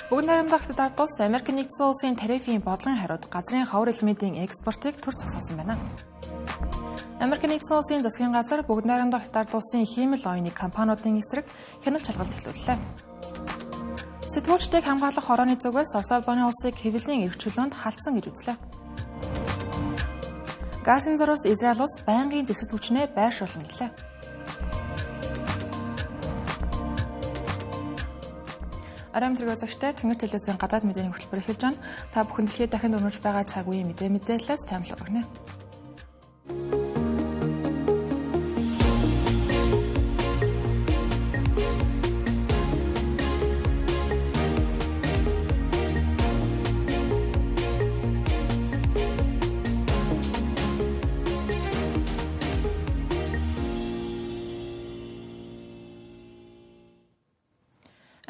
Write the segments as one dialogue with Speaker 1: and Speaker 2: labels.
Speaker 1: Бүгд найрамдах Хятад ард улс Америк нэгдсэн улсын тарифын бодлогын хариуд газрын ховор элементийн экспортыг төр зогсоосон байна. Америк нэгдсэн улсын засгийн газар бүгд найрамдах Хятад ард улсын хиймэл оюуны компаниудын эсрэг хяналт шалгалт эхлүүллээ. Сэтгүүлчдийг хамгаалах хорооны зүгээс Орос улбаны улсыг хэвлэлийн эрх чөлөөнд халдсан гэж үзлээ. Газын зураас Израиль улс байнгын зэвсэг хүчнээ байршуулна гэлээ. Оройн тэрэг үзэгчтэй Тэнгэр телевизийн гадаад мэдээний хөтөлбөр эхэлж байна. Та бүхэн дэлхийд дахин өрнөж байгаа цаг үеийн мэдээ мэдээлэлээс таймлаг өгнө.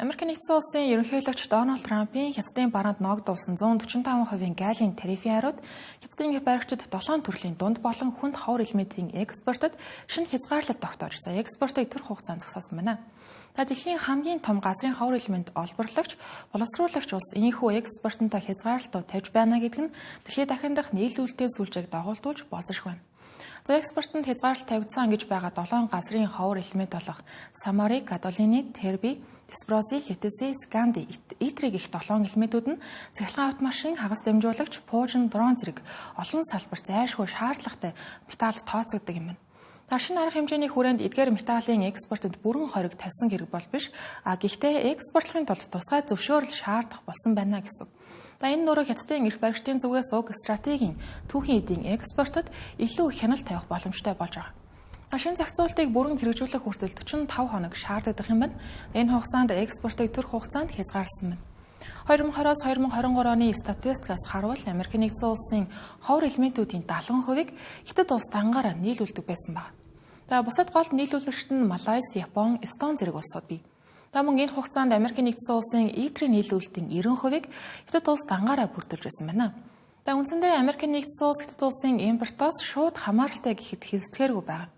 Speaker 1: Америк нэгдсэн улсын ерөнхийлөгч Дональд Трампын Хятадын бараанд ногдуулсан 145% гаалийн тарифын хариуд Хятадын их баригчид 7 төрлийн дунд болон хүнд ховор элементийн экспортод шинэ хязгаарлалт тогтоож, за экспортыг түр хугацаанд зогсоосон байна. Та дэлхийн хамгийн том газрын ховор элемент олборлагч, боловсруулагч улс энэхүү экспортонтой хязгаарлалтууд тавьж байна гэдэг нь дэлхийд дахин дах нийлүүлэлтийн сүлжээг дагуулдуулж болзошгүй байна. За экспортод хязгаарлалт тавигдсан гэж байгаа 7 газрын ховор элемент болох Самари, Гадолини, Терби, Диспрози, Литези, Сканди, Итриг гэх 7 элементүүд нь цахилгаан автомашин, хагас дамжуулагч, пуужин, дрон зэрэг олон салбар зайлшгүй шаардлагатай металл тооцогддог юм байна. Та шинэ арга хэмжээний хүрээнд эдгээр металлын экспортод бүрэн хориг тавьсан хэрэг бол биш. А гэхдээ экспортлохын тулд тусгай зөвшөөрөл шаардах болсон байна гэсэн. За энэ нөрөө Хятадын эрх баригчдын зүгээс уг стратегийн түүхийн эдийн экспортод илүү хяналт тавих боломжтой болж байгаа. Шинэ зохицуултыг бүрэн хэрэгжүүлэх хүртэл 45 хоног шаардагдах юм байна. Энэ хугацаанд экспортыг түр хугацаанд хязгаарласан байна. 2020-оос 2023 оны статистикаас харуул Америк нэгдсэн улсын ховор элементүүдийн 70%-ийг Хятад улс дангаараа нийлүүлдэг байсан байна. За бусад гол нийлүүлэгчид нь Малайз, Япон, Эстон зэрэг улсууд бий. За мөн энэ хугацаанд Америк нэгдсэн улсын итрийн нийлүүлэлтийн 90%-ийг Хятад улс дангаараа бүрдүүлж байсан байна. За үндсэндээ Америк нэгдсэн улс Хятад улсын импортоос шууд хамааралтай гэхэд хэлцээргүй байна.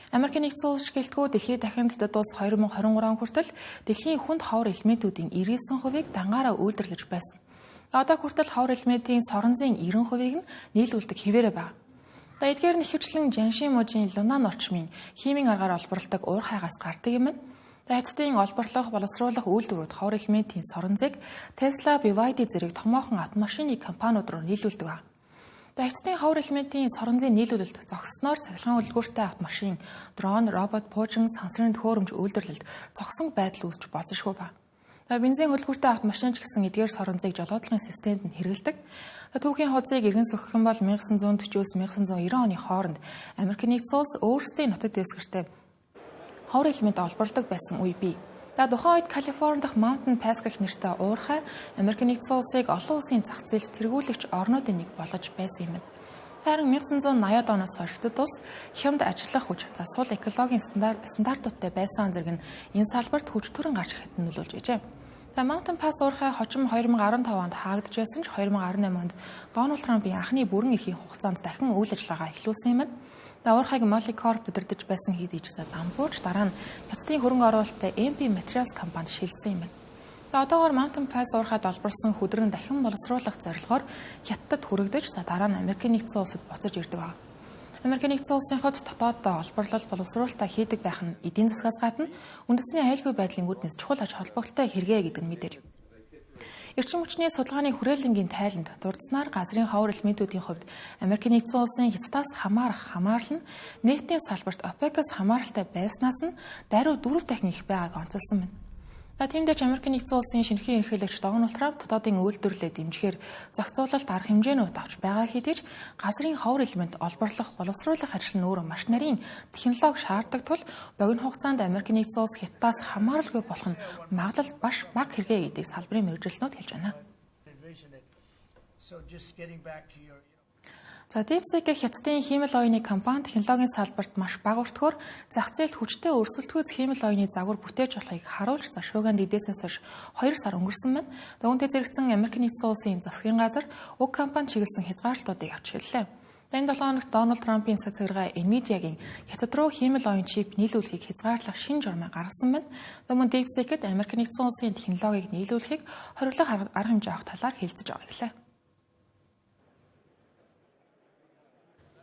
Speaker 1: Америк нэгдсэн улс гэлтгүү дэлхийд дахин Хятад улс 2023 он хүртэл дэлхийн хүнд ховор элементүүдийн 99%-ийг дангаараа үйлдвэрлэж байсан. Одоо хүртэл ховор элементийн соронзын 90%-ийг нь нийлүүлдэг хэвээрээ байна. За эдгээр нь ихэвчлэн Жаншин мужийн Лунан орчмын химийн аргаар олборлодог уур хайгаас гардаг юм байна. За Хятадын олборлох, боловсруулах үйлдвэрүүд ховор элементийн соронзыг Tesla, BYD зэрэг томоохон автомашины компаниуд руу нийлүүлдэг байна. Хятадын ховор элементийн соронзын нийлүүлэлт зогссноор цахилгаан үлгүүртэй автомашин, дрон, робот, пуужин, сансрын төхөөрөмж үйлдвэрлэлд зогсон байдал үүсч болзошгүй байна. Бензин хөлгүүртэй автомашин ч гэсэн эдгээр соронзыг жолоодлогын системд нь хэрэглэдэг. Түүхийн хуудсыг эргэн сөхөх юм бол 1940-өөс 1990 оны хооронд Америк нэгдсэн улс өөрсдийн нутаг дэвсгэртэй ховор элемент олборлодог байсан үе бий. За тухайн үед Калифорни дахь Mountain Pass гэх нэртэй уурхай Америк нэгдсэн улсыг олон улсын зах зээлд тэргүүлэгч орнуудын нэг болгож байсан юм байна. Харин 1980-ад оноос хойш Хятад улс хямд ажиллах хүч, за сул экологийн стандартуудтай байсан зэрэг нь энэ салбарт хүч төрөн гарч ирэхэд нөлөөлж байжээ. За Mountain Pass уурхай хожим 2015 онд хаагдаж байсан ч 2018 онд Дональд Трампын анхны бүрэн эрхийн хугацаанд дахин үйл ажиллагаа эхлүүлсэн юм байна. Уурхайг Molycorp удирдах байсан хэдий ч дампуурч дараа нь Хятадын хөрөнгө оруулалттай MP Materials компанид шилжсэн юм байна. Одоогоор Mountain Pass уурхайд олборлосон хүдрэн дахин боловсруулах зорилгоор Хятадд хүрэгдэж, за дараа нь Америкийн нэгдсэн улсад буцаж ирдэг байна. Америкийн нэгдсэн улсын хувьд дотооддоо олборлол боловсруулалтаа хийдэг байх нь эдийн засгаас гадна үндэсний аюулгүй байдлын үүднээс чухал ач холбогдолтой хэрэгэ гэдэг нь мэдээж. Эрчим хүчний судалгааны хүрээлэнгийн тайланд дурдсанаар газрын ховор элементүүдийн хувьд Америк нэгдсэн улсын Хятадаас хамаарах хамаарал нь нефтийн салбарт ОПЕК-аас хамааралтай байснаас нь даруй 4 дахин их байгааг онцолсон байна. За тиймдээ ч Америк нэгдсэн улсын шинэхэн ерөнхийлөгч Дональд Трамп дотоодын үйлдвэрлэлээ дэмжихээр зохицуулалт арга хэмжээнүүд авч байгаа хэдий ч газрын ховор элемент олборлох, боловсруулах ажил нь өөрөө маш нарийн технологи шаарддаг тул богино хугацаанд Америк нэгдсэн улс Хятадаас хамааралгүй болох нь магадлал маш бага хэрэгэ гэдгийг салбарын мэргэжилтнүүд хэлж байна. За DeepSeek гэх Хятадын хиймэл оюуны компани технологийн салбарт маш бага өртгөөр зах зээлд хүчтэй өрсөлдөхүйц хиймэл оюуны загвар бүтээж болохыг харуулж за шуугиан дидээсээс хойш 2 сар өнгөрсөн байна. Үүнтэй зэрэгцэн Америк нэгдсэн улсын засгийн газар уг компани чиглэсэн хязгаарлалтуудыг авч эхэллээ. Энэ 7 хоногт Дональд Трампын засаг захиргаа Nvidia-гийн Хятад руу хиймэл оюун чип нийлүүлэхийг хязгаарлах шинэ журмаа гаргасан байна. Мөн DeepSeek-д Америк нэгдсэн улсын технологиг нийлүүлэхийг хориглох арга хэмжээ авах талаар хэлцэж байгаа гэлээ.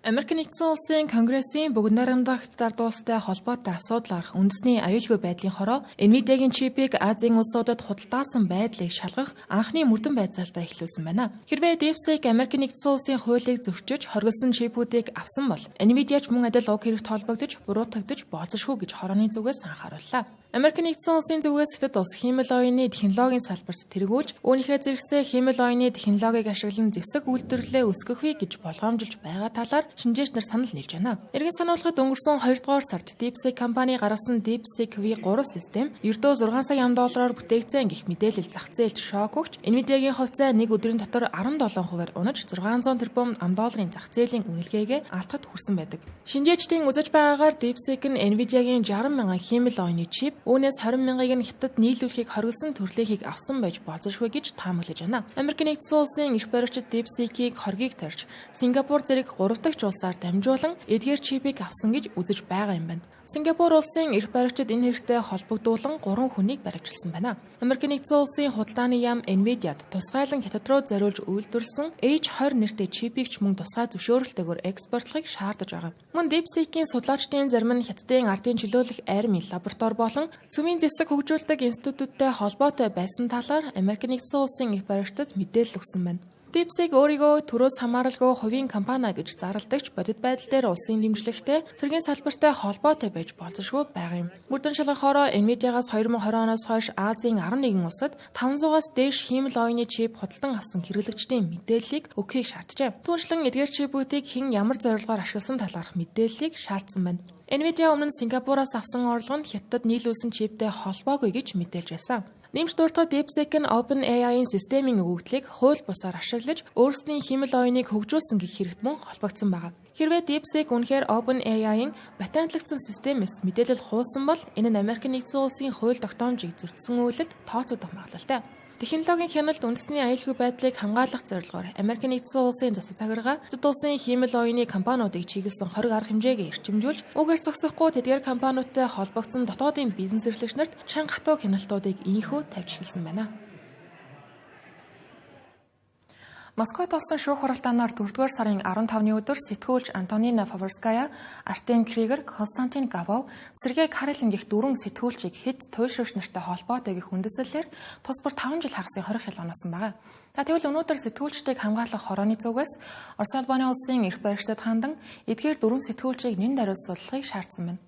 Speaker 1: Америк нэгдсэн улсын Конгрессийн бүгд найрамдах Хятад ард улстай холбоотой асуудал гарах үндэсний аюулгүй байдлын хороо Nvidia-гийн чипийг Азийн улсуудад худалдаасан байдлыг шалгах анхны мөрдөн байцаалтаа эхлүүлсэн байна. Хэрвээ DeepSeek Америк нэгдсэн улсын хуулийг зөрчиж хоригдсон чипүүдийг авсан бол Nvidia ч мөн адил уг хэрэгт холбогдож буруутгагдаж болзошгүй гэж хорооны зүгээс анхаарууллаа. Америк нэгдсэн улсын зүгээс Хятад улс хиймэл оюуны технологийн салбарт тэргүүлж үүнийхээ зэрэгцээ хиймэл оюуны технологиг ашиглан зэвсэг үйлдвэрлэлээ өсгөх вэ гэж болгоомжилж байгаа талаар шинжээч нар санал нийлж байна. Эргэн сануулгад өнгөрсөн 2 дугаар сард DeepSeek компани гаргасан DeepSeek V3 систем ердөө 6 сая ам доллараар бүтээгдсэн гэх мэдээлэл зах зээлд шок өгч Nvidia-гийн хувьцаа нэг өдрийн дотор 17%-аар унаж 600 тэрбум ам долларын зах зээлийн үнэлгээгээ алдахад хүрсэн байдаг. Шинжээчдийн үзэж байгаагаар DeepSeek нь Nvidia-гийн 60 мянган хиймэл оюуны чип үүнээс 20 мянгаыг нь Хятад нийлүүлэхийг хориглосон төрлийнхийг авсан байж болзошгүй гэж таамаглаж байна. Америк нэгдсэн улсын эрх баригчид DeepSeek-ийг хоргийг торж Сингапур зэрэг 3 дахь улсаар дамжуулан эдгээр чипийг авсан гэж үзэж байгаа юм байна. Сингапур улсын эрх баригчид энэ хэрэгтэй холбогдуулан 3 хүнийг баривчилсан байна. Америк нэгдсэн улсын худалдааны яам Nvidia-д тусгайлан Хятад руу зориулж үйлдвэрлэсэн H20 нэртэй чипийг ч мөн тусгай зөвшөөрөлтөөр экспортлохыг шаардаж байгаа. Мөн DeepSeek-ийн судлаачдын зарим нь Хятадын ардын чөлөөлөх армийн лаборатори болон цөмийн зэвсэг хөгжүүлдэг институттэй холбоотой байсан талаар Америк нэгдсэн улсын эрх баригчдад мэдээлэл өгсөн байна. DeepSeek өөрийгөө төрөөс хамааралгүй хувийн компани гэж зарладагч бодит байдал дээр улсын дэмжлэгтэй цэргийн салбартай холбоотой байж болзошгүй байгаа юм. Мөрдөн шалгах хороо Nvidia-гаас 2020 оноос хойш Азийн 11 улсад 500-аас дээш хиймэл оюуны чип худалдан авсан хэрэглэгчдийн мэдээллийг өгөхийг шаарджээ. Түүнчлэн эдгээр чипүүдийг хэн ямар зорилгоор ашигласан талаарх мэдээллийг шаардсан байна. Nvidia өмнө нь Сингапураас авсан орлого нь Хятадд нийлүүлсэн чиптэй холбоогүй гэж мэдээлж байсан. Нэмж дурдахад DeepSeek нь OpenAI-ийн системийн өгөгдлийг хууль бусаар ашиглаж өөрсдийн хиймэл оюуныг хөгжүүлсэн гэх хэрэгт мөн холбогдсон байна. Хэрвээ DeepSeek үнэхээр OpenAI-ийн патентлагдсан системээс мэдээлэл хуулсан бол энэ нь Америк нэгдсэн улсын хууль тогтоомжийг зөрчсөн үйлдэлд тооцогдох магадлалтай. Технологийн хяналт үндэсний аюулгүй байдлыг хамгаалах зорилгоор Америк нэгдсэн улсын засаг захиргаа Хятад улсын хиймэл оюуны компаниудыг чиглэсэн хориг арга хэмжээг эрчимжүүлж үгээр зогсохгүй тэдгээр компаниудтай холбогдсон дотоодын бизнес эрхлэгч нарт чанга хатуу хяналтуудыг инхүү тавьж эхэлсэн байна. Москвад болсон шүүх хуралдаанаар 4-р сарын 15-ны өдөр сэтгүүлч Антонина Фаворская, Артем Кригер, Константин Гавов, Сергей Карелин гэх дөрвөн сэтгүүлчийг хэд туйлшигч нартай холбоотой гэх үндэслэлээр тус бүр 5 жил хагасын хорих хял оноосон байгаа. Тэгвэл өнөөдөр сэтгүүлчдийг хамгаалах хорооны зүгээс Орос улбаны улсын эрх баригчдад хандан эдгээр дөрвөн сэтгүүлчийг нэн даруй судлахыг шаардсан байна.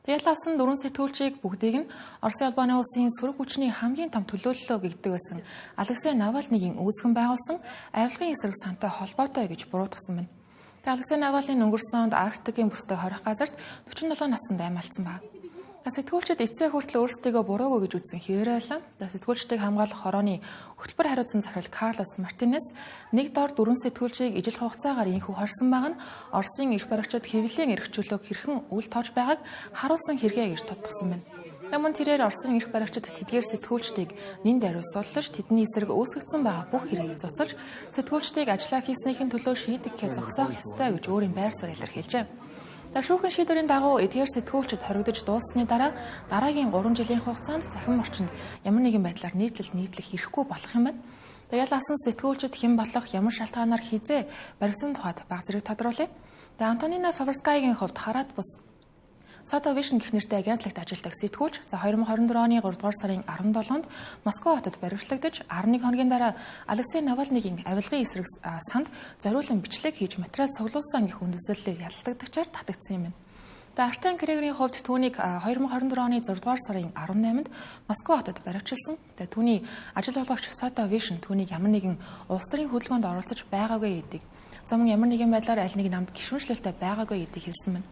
Speaker 1: Тэгэл авсан дөрвөн сэтгүүлчийг бүгдийг нь Оросын улбаны улсын сөрөг хүчний хамгийн том төлөөллөө гэгдэг байсан Алексей Навальныгийн үүсгэн байгуулсан авилгын эсрэг сантай холбоотой гэж буруутгасан байна. Тэгээ Алексей Навальны өнгөрсөн онд Арктикийн бүстэй хорих газарт 47 наснд амь алдсан байна. Сэтгүүлчид эцсээ хүртэл өөрсдийгөө буруугүй гэж үзсэн хэвээрээ байлаа. Сэтгүүлчдийг хамгаалах хорооны хөтөлбөр хариуцсан захирал Карлос Мартинес нэг дор дөрвөн сэтгүүлчийг ижил хугацаагаар инхүү хорсон байгаа нь Оросын эрх баригчид хэвлэлийн эрх чөлөөг хэрхэн үл тоож байгааг харуулсан хэрэгэ гэж тодтогсон байна. Мөн тэрээр Оросын эрх баригчид тэдгээр сэтгүүлчдийг нэн даруй судлаж тэдний эсрэг үүсгэгдсэн байгаа бүх хэргийг цуцалж сэтгүүлчдийг ажлаа хийснийхэн төлөө шийдэхээ зогсоох ёстой гэж өөрийн байр суурь илэрхийлжээ. Шүүхийн шийдвэрийн дагуу эдгээр сэтгүүлчид хоригдож дууссаны дараа дараагийн 3 жилийн хугацаанд цахим орчинд ямар нэгэн байдлаар нийтлэл нийтлэх эрхгүй болох юм байна. Ял авсан сэтгүүлчид хэн болох ямар шалтгаанаар хизээ баригдсан тухайд баг зэрэг тодруулъя. Антонина Фаворскаягийн хувьд хараад бус Сото Vision гэх нэртэй агентлагт ажилладаг сэтгүүлч за 2024 оны 3 дугаар сарын 17-нд Москва хотод баривчлагдаж 11 хоногийн дараа Алексей Навальныгийн авилгын эсрэг санд зориулан бичлэг хийж материал цуглуулсан гэх үндэслэлийг яллагдагчаар татагдсан юм байна. Артем Кригерийн хувьд түүнийг 2024 оны 6 дугаар сарын 18-нд Москва хотод баривчилсан. Түүний ажил олгогч Сото Vision түүнийг ямар нэгэн улс төрийн хөдөлгөөнд оролцож байгаагүй гэдгийг, за мөн ямар нэгэн байдлаар аль нэг намд гишүүнчлэлтэй байгаагүй гэдгийг хэлсэн байна.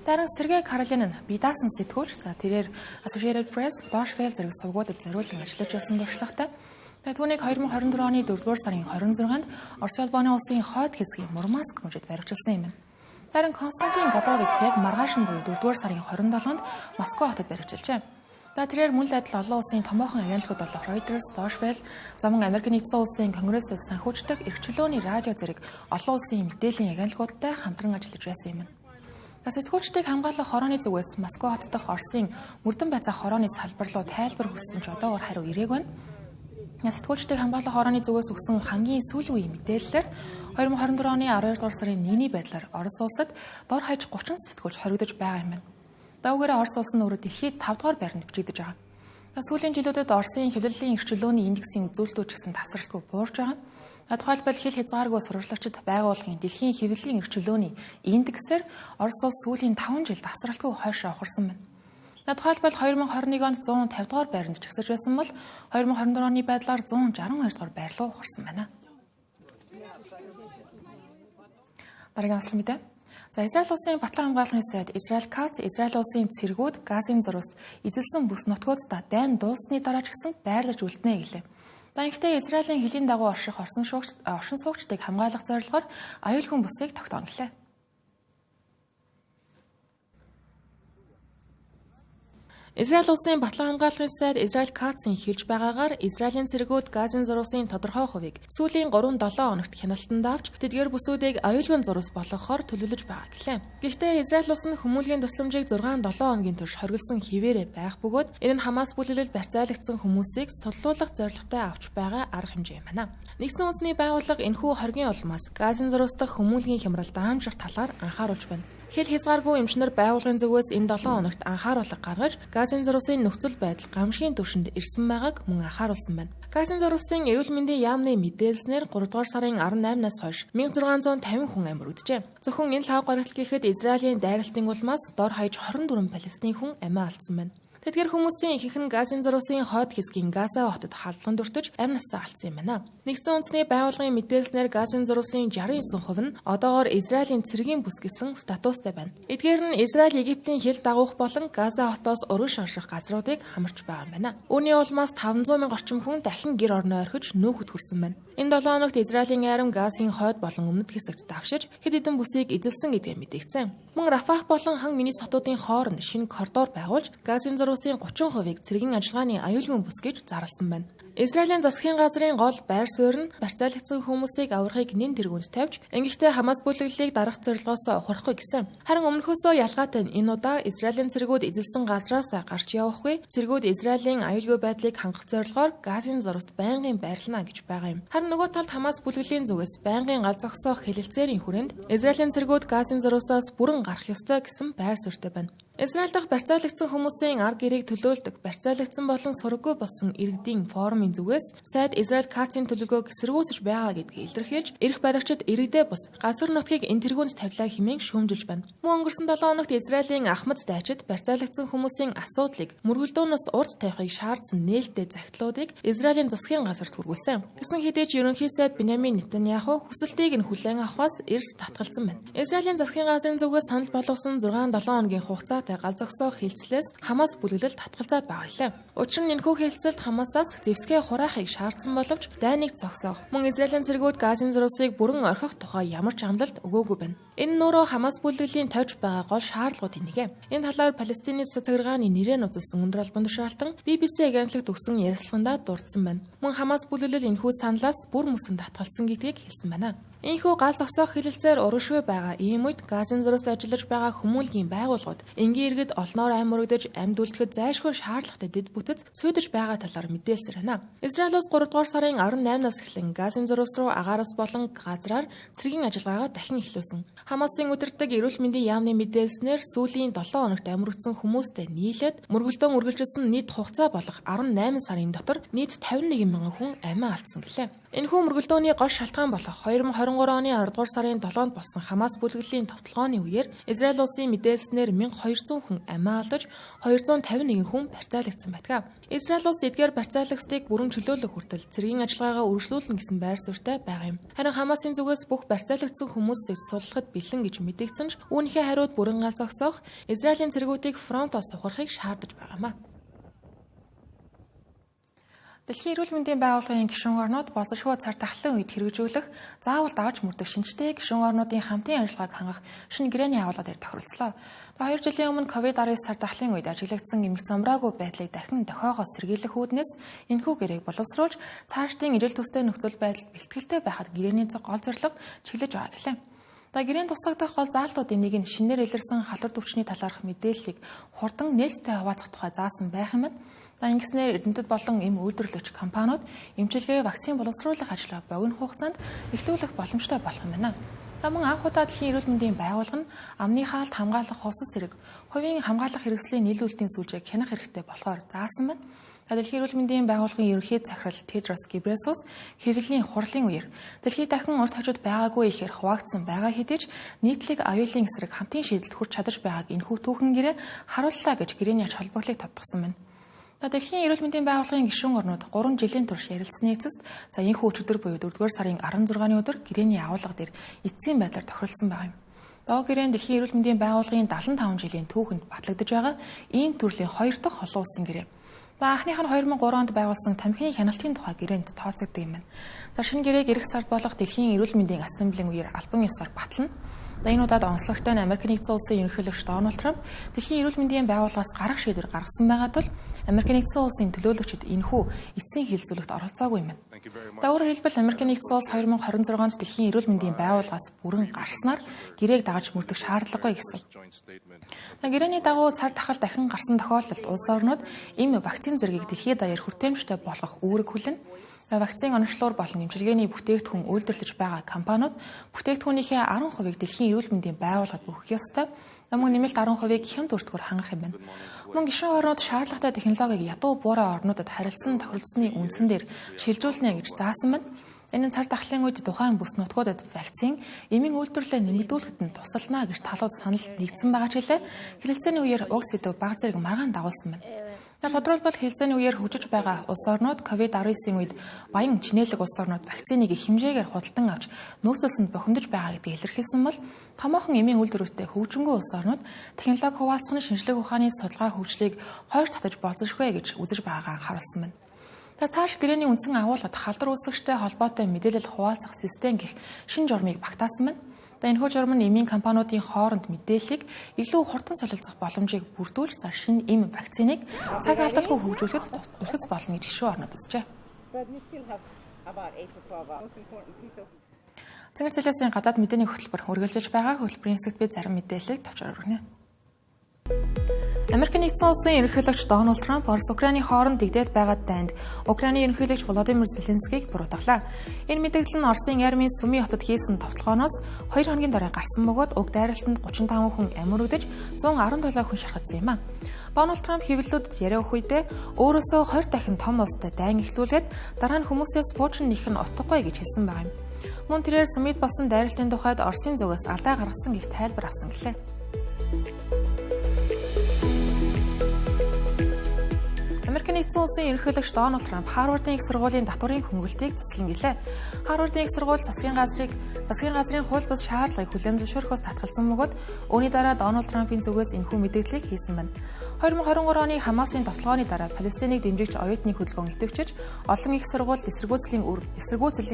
Speaker 1: Харин Сергей Карелин нь бие даасан сэтгүүлч. За тэрээр Associated Press, Deutsche Welle зэрэг сувгуудад зориулан ажиллаж байсан туршлагатай. Түүнийг 2024 оны 4-р сарын 26-нд Орос улбаны улсын хойд хэсгийн Мурманск мужид баривчилсан юм байна. Харин Константин Габовыг яг маргааш нь буюу 4-р сарын 27-нд Москва хотод баривчилжээ. За тэрээр мөн л адил олон улсын томоохон агентлагууд болох Reuters, Deutsche Welle, за мөн Америк нэгдсэн улсын Конгрессээс санхүүждэг эрх чөлөөний радио зэрэг олон улсын мэдээллийн агентлагуудтай хамтран ажиллаж байсан юм. Сэтгүүлчдийг хамгаалах хорооны зүгээс Москва хот дахь Оросын мөрдөн байцаах хорооны салбар руу тайлбар хүссэн ч одоогоор хариу ирээгүй байна. Сэтгүүлчдийг хамгаалах хорооны зүгээс өгсөн хамгийн сүүлийн үеийн мэдээллээр 2024 оны 12 дугаар сарын 1-ний байдлаар Орос улсад дор хаяж 30 сэтгүүлч хоригдож байгаа юм байна. Дагуугаараа Орос улс нь өөрөө дэлхийд 5 дугаар байранд бичигдэж байгаа. Сүүлийн жилүүдэд Оросын хэвлэлийн эрх чөлөөний индексийн үзүүлэлтүүд ч гэсэн тасралтгүй буурч байгаа. Тухайлбал хил хязгааргүй сурвалжлагчид байгууллагын дэлхийн хэвлэлийн эрх чөлөөний индексээр Орос улс сүүлийн 5 жилд тасралтгүй хойшоо ухарсан байна. Тухайлбал 2021 онд 150 дугаар байранд жагсаж байсан бол 2024 оны байдлаар 162 дугаар байр руу ухарсан байна. Дараагийн онцлог мэдээ. За Израиль улсын батлан хамгаалгын сайд Израиль Кац Израиль улсын цэргүүд Газын зурваст эзэлсэн бүс нутгуудаа дайн дууссаны дараа ч гэсэн байрлаж үлднэ гэлээ. За ингэхдээ Израилийн хөлийн дагуу орших оршин суугчдыг хамгаалах зорилгоор аюулгүй бүсийг тогтооно гэлээ. Израиль улсын батлан хамгаалгын сайд Израиль Кацын хэлж байгаагаар Израилийн цэргүүд Газын зурвасын тодорхой хувийг сүүлийн 3-7 хоногт хяналтанд авч тэдгээр бүсүүдийг аюулгүй зурвас болгохоор төлөвлөж байгаа гэлээ. Гэхдээ Израиль улс нь хүмүүлгийн тусламжийг 6-7 хоногийн турш хоригдсон хിവэрэ байх бөгөөд энэ нь Хамас бүлэглэл барьцаалагдсан хүмүүсийг суллуулах зорилготой авч байгаа арга хэмжээ юм байна. Нэгдсэн үндэсний байгууллага энэхүү хоргийн улмаас Газын зурвас дахь хүмүүлгийн хямрал даамжрах талаар анхааруулж байна. Хил хязгааргүй эмчнэр байгууллагын зүгээс энэ 7 хоногт анхааруулга гаргаж Газын зурвасын нөхцөл байдал гамшигын түвшинд ирсэн байгааг мөн анхааруулсан байна. Газын зурвасын эрүүл мэндийн яамны мэдээлснээр 3 дугаар сарын 18-наас хойш 1650 хүн амь өргөджээ. Зөвхөн энэ лав гарагт гэхэд Израилийн дайралтын улмаас дор хаяж 24 Палестин хүн амиа алдсан байна. Тэдгээр хүмүүсийн ихэнх нь Газын зурвасын хойд хэсгийн Газа хотод халдлаганд өртөж амь насаа алдсан юм байна. Нэгдсэн үндэсний байгууллагын мэдээлснээр Газын зурвасын 69% нь одоогоор Израилийн цэргийн бүс гэсэн статустай байна. Эдгээр нь Израиль Египтийн хил дагуух болон Газа хотоос урагш орших газруудыг хамарч байгаа юм байна. Үүний улмаас 500 мянган орчим хүн дахин гэр орноо орхиж нүүхэд хүрсэн байна. Энэ 7 хоногт Израилийн арим Газын хойд болон өмнөд хэсэгт давшиж хэд хэдэн бүсийг эзэлсэн гэдгээ мэдэгдсэн. Мөн Рафах болон Хан Юнис хотуудын хооронд шинэ коридор байгуулж Газын зурвасын 30%-ийг цэргийн ажиллагааны аюулгүй бүс гэж зарласан байна. Израилийн засгийн газрын гол байр суурь нь барьцаалагдсан хүмүүсийг аврахыг нэн тэргуунд тавьж, ингэхдээ Хамас бүлэглэлийг дарах зорилгоос ухрахгүй гэсэн. Харин өмнөхөөсөө ялгаатай нь энэ удаа Израилийн цэргүүд эзэлсэн газраас гарч явахгүй, цэргүүд Израилийн аюулгүй байдлыг хангах зорилгоор Газын зурваст байнгын байрлана гэж байгаа юм. Харин нөгөө талд Хамас бүлэглэлийн зүгээс байнгын гал зогсоох хэлэлцээрийн хүрээнд Израилийн цэргүүд Газын зурвасаас бүрэн гарах ёстой гэсэн байр суурьтай байна. Израиль дахь барьцаалагдсан хүмүүсийн ар гэрийг төлөөлдөг барьцаалагдсан болон сураггүй болсон иргэдийн форумын зүгээс сайд Израиль Кацын төлөвлөгөөг эсэргүүцэж байгаа гэдгийг илэрхийлж, эрх баригчид иргэдээ бус газар нутгийг энэ тэргуунд тавилаа хэмээн шүүмжилж байна. Мөн өнгөрсөн 7 хоногт Израилийн Ахмад дайчид барьцаалагдсан хүмүүсийн асуудлыг мөргөлдөөнөөс урд тавихыг шаардсан нээлттэй захидлуудыг Израилийн засгийн газарт хүргүүлсэн. Гэсэн хэдий ч ерөнхий сайд Беньямин Нетаньяху хүсэлтийг нь хүлээн авахаас эрс татгалзсан байна. Израилийн засгийн газрын зүгээс санал болгосон 6-7 хоногийн хугацаатай гал зогсоох хэлцлээс Хамас бүлэглэл татгалзаад байгаа билээ. Учир нь энэхүү хэлцэлд Хамасаас зэвсгээ хураахыг шаардсан боловч дайныг зогсоох, мөн Израилийн цэргүүд Газын зурвасыг бүрэн орхих тухай ямар ч амлалт өгөөгүй байна. Энэ нь өөрөө Хамас бүлэглэлийн тавьж байгаа гол шаардлагуудын нэг. Энэ талаар Палестины засаг захиргааны нэрээ нуцалсан өндөр албан тушаалтан BBC агентлагт өгсөн ярилцлагандаа дурдсан байна. Мөн Хамас бүлэглэл энэхүү саналаас бүр мөсөн татгалзсан гэдгийг хэлсэн байна. Энэхүү гал зогсоох хэлэлцээр урагшгүй байгаа ийм үед Газын зурваст ажиллаж байгаа хүмүүлгийн байгууллагууд энгийн иргэд олноор амь өргөдөж амьд үлдэхэд зайлшгүй шаардлагатай дэд бүтэц сүйдэж байгаа талаар мэдээлсээр байна. Израиль улс 3 дугаар сарын 18-наас эхлэн Газын зурвас руу агаараас болон газраар цэргийн ажиллагаагаа дахин эхлүүлсэн. Хамасын удирддаг эрүүл мэндийн яамны мэдээлснээр сүүлийн 7 хоногт амь өргөдсөн хүмүүстэй нийлээд мөргөлдөөн үргэлжилсэн нийт хугацаа болох 18 сарын дотор нийт 51 мянган хүн амиа алдсан гэлээ. Энэхүү мөргөлдөөний гол шалтгаан болох 2023 оны 10 дугаар сарын 7-нд болсон Хамас бүлэглэлийн товтлогооны үеэр Израиль улсын мэдээлснээр 1200 хүн амиа алдаж 251 хүн барьцаалагдсан байдаг. Израиль улс эдгээр барьцаалагчдыг бүрэн чөлөөлөх хүртэл цэргийн ажиллагаагаа үргэлжлүүлнэ гэсэн байр суурьтай байгаа юм. Харин Хамасын зүгээс бүх барьцаалагдсан хүмүүсийг суллахад бэлэн гэж мэдэгдсэн ч үүнийхээ хариуд бүрэн гал зогсоох Израилийн цэргүүдийг фронтоос сухарахыг шаардаж байгаа юм. Дэлхийн эрүүл мэндийн байгууллагын гишүүн орнууд болзошгүй цар тахлын үед хэрэгжүүлэх заавал дагаж мөрдөх шинжтэй гишүүн орнуудын хамтын ажиллагааг хангах шинэ гэрээний агуулга дээр тохиролцлоо. 2 жилийн өмнө COVID-19 цар тахлын үед ажиглагдсан эмх замраагүй байдлыг дахин дохиогоос сэргийлэх үүднээс энэхүү гэрээг боловсруулж цаашдын ижил төстэй нөхцөл байдалд бэлтгэлтэй байхад гэрээний гол зорилго чиглэж байгаа гэлээ. За гэрээн тусгагдах гол заалтуудын нэг нь шинээр илэрсэн халдвар төвчний талаарх мэдээллийг хурдан нээлттэй хуваалцах тухай заасан байх юм. За ингэснээр эрдэмтэд болон эм үйлдвэрлэгч компаниуд эмчилгээ, вакцин боловсруулах ажлаа богино хугацаанд эхлүүлэх боломжтой болох юм байна. За мөн анх удаа дэлхийн эрүүл мэндийн байгууллага нь амны хаалт хамгаалах хувьсас зэрэг хувийн хамгаалах хэрэгслийн нийлүүлэлтийн сүлжээг хянах хэрэгтэй болохоор заасан байна. Дэлхийн эрүүл мэндийн байгууллагын ерөнхий захирал Тедрос Гебресус хэвлэлийн хурлын үеэр дэлхийд дахин урт хажууд байгаагүй ихээр хуваагдсан байгаа хэдий ч нийтлэг аюулын эсрэг хамтын шийдэлд хүрч чадаж байгааг энэхүү түүхэн гэрээ харууллаа гэж гэрээний ач холбогдлыг тодтогсон байна. Дэлхийн эрүүл мэндийн байгууллагын гишүүн орнууд 3 жилийн турш ярилцсаны эцэст за энэхүү өчигдөр буюу 4-р сарын 16-ны өдөр гэрээний агуулга дээр эцсийн байдлаар тохиролцсон байгаа юм. Доо гэрээн дэлхийн эрүүл мэндийн байгууллагын 75 жилийн түүхэнд батлагдаж байгаа ийм төрлийн хоёр дахь олон улсын гэрээ. За анхных нь 2003 онд байгуулсан тамхины хяналтын тухай гэрээнд тооцогддог юм байна. За шинэ гэрээг эх сард болох дэлхийн эрүүл мэндийн ассамблийн үеэр албан ёсоор батлана. За энэ удаад онцлогтой нь Америк нэгдсэн улсын ерөнхийлөгч Дональд Трамп дэлхийн эрүүл мэндийн байгууллагаас гарах шийдвэр гаргасан байгаа тул Америк нэгдсэн улсын төлөөлөгчид энэхүү эцсийн хэлэлцүүлэгт оролцоогүй юм байна. За өөрөөр хэлбэл Америк нэгдсэн улс 2026 онд дэлхийн эрүүл мэндийн байгууллагаас бүрэн гарснаар гэрээг дагаж мөрдөх шаардлагагүй гэсэн. Гэрээний дагуу цар тахал дахин гарсан тохиолдолд улс орнууд ийм вакцин зэргийг дэлхийд даяар хүртээмжтэй болгох үүрэг хүлэнэ. Вакцин оношлуур болон эмчилгээний бүтээгдэхүүн үйлдвэрлэж байгаа компаниуд бүтээгдэхүүнийхээ 10%-ийг дэлхийн эрүүл мэндийн байгууллагад өгөх ёстой. Мөн нэмэлт 10%-ийг хямд өртгөөр хангах юм байна. Мөн гишүүн орнууд шаардлагатай технологиг ядуу буурай орнуудад харилцан тохиролцсны үндсэн дээр шилжүүлнэ гэж заасан байна. Энэ нь цар тахлын үед тухайн бүс нутгуудад вакцин эмийн үйлдвэрлэлээ нэмэгдүүлэхэд нь тусална гэж талууд санал нэгдсэн байгаа ч хэлээ. Хэлэлцээний үеэр уг сэдэв бага зэрэг маргаан дагуулсан байна. Тодорхойлбол хэлэлцээний үеэр хөгжиж байгаа улс орнууд COVID-19-ийн үед баян чинээлэг улс орнууд вакциныг их хэмжээгээр худалдан авч нөөцлсөнд бухимдаж байгаа гэдгийг илэрхийлсэн бол томоохон эмийн үйлдвэртэй хөгжингүй улс орнууд технологи хуваалцах нь шинжлэх ухааны судалгаа хөгжлийг хойш татаж болзошгүй гэж үзэж байгаагаа анхааруулсан байна. За цааш гэрээний үндсэн агуулгад халдвар үүсгэгчтэй холбоотой мэдээлэл хуваалцах систем гэх шинэ журмыг багтаасан байна. За энэхүү журам нь эмийн компаниудын хооронд мэдээллийг илүү хурдан солилцох боломжийг бүрдүүлж за шинэ эм вакциныг цаг алдалгүй хөгжүүлэхэд түлхэц болно гэж гишүүн орнууд үзжээ. Цэнгэр цэлээсийн гадаад мэдээний хөтөлбөр үргэлжлэж байгаа. Хөтөлбөрийн хэсэгт би зарим мэдээллийг товчоор өргөнө. Америк нэгдсэн улсын ерөнхийлөгч Дональд Трамп Орос Украины хооронд дэгдээд байгаа дайнд Украины ерөнхийлөгч Володимир Зеленскийг буруутгалаа. Энэ мэдээлэл нь Оросын армийн Суми хотод хийсэн товтлогооноос 2 хоногийн дараа гарсан бөгөөд уг дайралтанд 35 хүн амир үдэж 117 хүн шархагдсан юм а. Дональд Трамп хэвлэлүүдэд яриа өгөх үедээ өөрөөсөө 20 дахин том улстай дайн эхлүүлээд дараа нь хүмүүсээс пуужин нэх нь утгагүй гэж хэлсэн байгаа юм. Мөн тэрээр Сумид болсон дайралтын тухайд Оросын зүгээс алдаа гаргасан гэх тайлбар авсан гэлээ. Америк нэгдсэн улсын ерөнхийлөгч Дональд Трамп Харвардын их сургуулийн татварын хөнгөлтийг цуцлан гэлээ. Харвардын их сургууль засгийн газрын хууль бус шаардлагыг хүлээн зөвшөөрөхөөс татгалзсан бөгөөд үүний дараа Дональд Трампын зүгээс энэхүү мэдээллийг хийсэн байна. 2023 оны Хамасын товтлогооны дараа Палестиныг дэмжигч оюутны хөдөлгөөн идэвхжиж олон их сургууль эсэргүүцлийн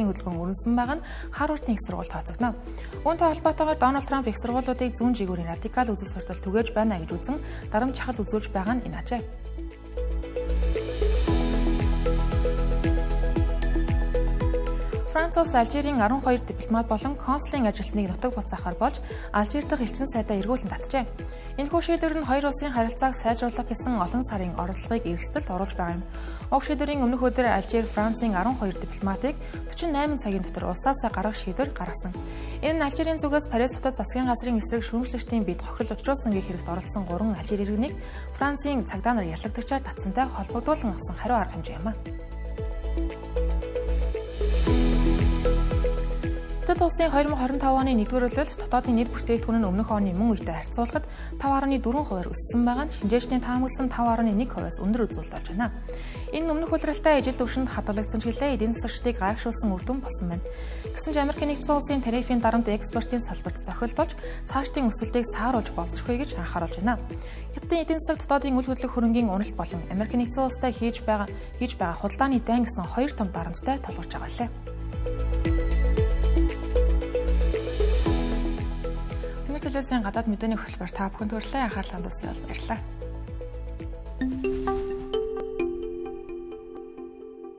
Speaker 1: хөдөлгөөн өрнөсөн байгаа нь Харвардын их сургууль тооцогдоно. Үүнтэй холбоотойгоор Дональд Трамп их сургуулиудыг зүүн жигүүрийн радикал үзэл суртал түгээж байна гэж үзэн дарамт чахал үзүүлж байгаа нь энэ ажээ. Франц улс Алжирийн 12 дипломат болон консулын ажилтныг нутаг буцаахаар болж Алжир дахь элчин сайдаа эргүүлэн татжээ. Энэхүү шийдвэр нь хоёр улсын харилцааг сайжруулах гэсэн олон сарын оролдлогыг эрсдэлд оруулж байгаа юм. Уг шийдвэрийн өмнөх өдөр Алжир Францын 12 дипломатыг 48 цагийн дотор улсаасаа гаргах шийдвэр гаргасан. Энэ нь Алжирийн зүгээс Парис хотод засгийн газрын эсрэг шүүмжлэгчдийн биед хохирол учруулсан гэх хэрэгт оролцсон 3 Алжир иргэнийг Францын цагдаа нар ялагдагчаар татсантай холбогдуулан авсан хариу арга хэмжээ юм а. Хятад улсын 2025 оны 1-р улиралд дотоодын нийт бүтээгдэхүүн нь өмнөх оны мөн үетэй харьцуулахад 5.4%-аар өссөн байгаа нь шинжээчдийн таамагласан 5.1%-аас өндөр үзүүлэлт болж байна. Энэ өмнөх улиралтай ижил түвшинд хадгалагдсан ч гэлээ эдийн засагчдыг гайхшруулсан үр дүн болсон байна. Гэсэн ч Америкийн нэгдсэн улсын тарифын дарамт экспортын салбарт зохилдуулж цаашдын өсөлтийг сааруулж болзошгүй гэж анхааруулж байна. Хятадын эдийн засаг дотоодын үл хөдлөх хөрөнгийн уналт болон Америкийн нэгдсэн улстай хийж байгаа худалдааны дайн гэсэн хоёр том дарамттай тулгарч байгаа лээ. Цэнгэр телевизийн гадаад мэдээний хөтөлбөр та бүхэнд хүрэлээ. Анхаарал хандуулсан баярлалаа.